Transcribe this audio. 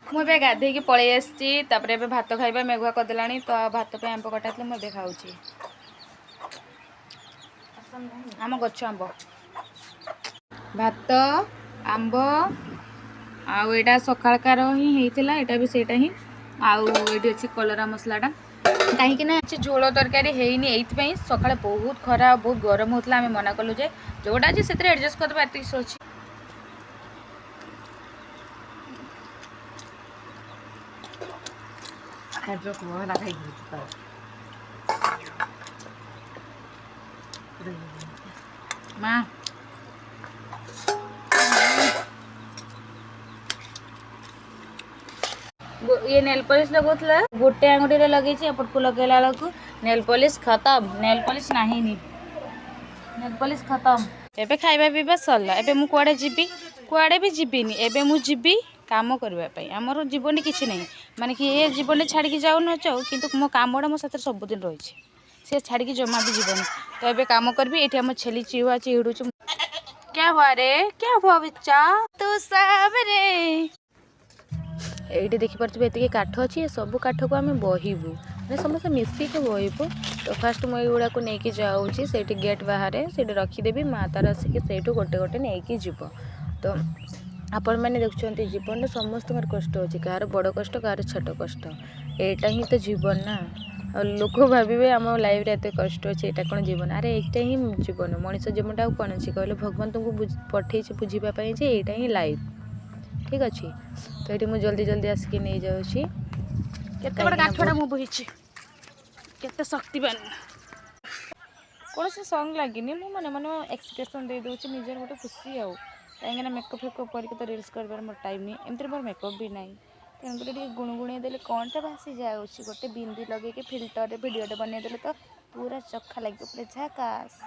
ମୁଁ ଏବେ ଗାଧେଇକି ପଳେଇ ଆସିଛି। ତାପରେ ଏବେ ଭାତ ଖାଇବା, ମେଘୁଆ କରିଦେଲାଣି ତ। ଭାତ ପାଇଁ ଆମ୍ବ କଟା ହେଇଥିଲା, ମୁଁ ଏବେ ଖାଉଛି ଆମ ଗଛ ଆମ୍ବ। ଭାତ, ଆମ୍ବ ଆଉ ଏଇଟା ସକାଳକାର ହିଁ ହେଇଥିଲା, ଏଇଟା ବି ସେଇଟା ହିଁ। ଆଉ ଏଇଠି ଅଛି କଲରା ମସଲାଟା, କାହିଁକି ନା ଅଛି ଝୋଳ ତରକାରୀ ହେଇନି ଏଇଥିପାଇଁ, ସକାଳେ ବହୁତ ଖରା ଆଉ ବହୁତ ଗରମ ହେଉଥିଲା। ଆମେ ମନା କଲୁ ଯେ ଯେଉଁଟା ଅଛି ସେଥିରେ ଆଡ଼ଜଷ୍ଟ କରିଦେବା, ଏତିକି ଅଛି। ମା, ଇଏ ନେଲ୍ ପଲିସ୍ ଲଗାଉଥିଲା, ଗୋଟେ ଆଙ୍ଗୁଠିରେ ଲଗେଇଛି, ଏପଟକୁ ଲଗେଇଲା ବେଳକୁ ନେଲ୍ ପଲିସ୍ ଖତମ। ନେଲ୍ ପଲିସ୍ ନାହିଁ ନି, ନେଲ୍ ପଲିସ୍ ଖତମ। ଏବେ ଖାଇବା ପିଇବା ସରିଲା। ଏବେ ମୁଁ କୁଆଡ଼େ ଯିବି? କୁଆଡ଼େ ବି ଯିବିନି। ଏବେ ମୁଁ ଯିବି କାମ କରିବା ପାଇଁ। ଆମର ଜୀବନରେ କିଛି ନାହିଁ, ମାନେ କି ଏ ଜୀବନରେ ଛାଡ଼ିକି ଯାଉ ନ ଯାଉ, କିନ୍ତୁ ମୋ କାମଟା ମୋ ସାଥିରେ ସବୁଦିନ ରହିଛି, ସେ ଛାଡ଼ିକି ଜମା ବି ଯିବନି। ତ ଏବେ କାମ କରିବି। ଏଇଠି ଆମ ଛେଲି ଚିହୁଆ ଚିହୁଡ଼ୁଛି। क्या हुआ रे? क्या हुआ बच्चा? ତୁ ସାବରେ ଏଇଠି ଦେଖିପାରୁଥିବେ, ଏତିକି କାଠ ଅଛି। ଏ ସବୁ କାଠକୁ ଆମେ ବହିବୁ, ମାନେ ସମସ୍ତେ ମିଶିକି ବହିବୁ। ତ ଫାଷ୍ଟ ମୁଁ ଏଇଗୁଡ଼ାକୁ ନେଇକି ଯାଉଛି ସେଇଠି ଗେଟ୍ ବାହାରେ, ସେଇଠି ରଖିଦେବି। ମା ତାର ଆସିକି ସେଇଠୁ ଗୋଟେ ଗୋଟେ ନେଇକି ଯିବ। ତ ଆପଣମାନେ ଦେଖୁଛନ୍ତି, ଜୀବନରେ ସମସ୍ତଙ୍କର କଷ୍ଟ ଅଛି, କାହାର ବଡ଼ କଷ୍ଟ, କାହାର ଛୋଟ କଷ୍ଟ। ଏଇଟା ହିଁ ତ ଜୀବନ ନା। ଆଉ ଲୋକ ଭାବିବେ ଆମ ଲାଇଫ୍ରେ ଏତେ କଷ୍ଟ ଅଛି, ଏଇଟା କ'ଣ ଜୀବନ? ଆରେ, ଏଇଟା ହିଁ ଜୀବନ। ମଣିଷ ଜୀବନଟା ଆଉ କ'ଣ ଅଛି କହିଲେ? ଭଗବାନ ତୁମକୁ ପଠେଇଛି ବୁଝିବା ପାଇଁ ଯେ ଏଇଟା ହିଁ ଲାଇଫ୍। ଠିକ୍ ଅଛି, ତ ଏଇଠି ମୁଁ ଜଲ୍ଦି ଜଲ୍ଦି ଆସିକି ନେଇଯାଉଛି। କେତେ ବଡ଼ କାଠଟା ମୁଁ ବୋହିଛି, କେତେ ଶକ୍ତିବାନ! କୌଣସି ସଙ୍ଗ୍ ଲାଗିନି, ମୁଁ ମନେ ମନେ ଏକ୍ସପ୍ରେସନ୍ ଦେଇଦେଉଛି, ନିଜର ଗୋଟେ ଖୁସି। ଆଉ କାହିଁକିନା ମେକଅପ୍ ଫେକଅପ୍ କରିକି ତ ରିଲ୍ସ କରିବାର ମୋର ଟାଇମ୍ ନାହିଁ, ଏମିତିରେ ମୋର ମେକଅପ୍ ବି ନାହିଁ। ତେଣୁକରି ଟିକେ ଗୁଣୁଗୁଣେଇ ଦେଲେ କ'ଣଟା ଭାସି ଯାଉଛି? ଗୋଟେ ବିନ୍ଦି ଲଗେଇକି ଫିଲ୍ଟରରେ ଭିଡ଼ିଓଟେ ବନେଇଦେଲେ ତ ପୁରା ଚଖା ଲାଗିବ, ପୁରା ଝାକାସ୍।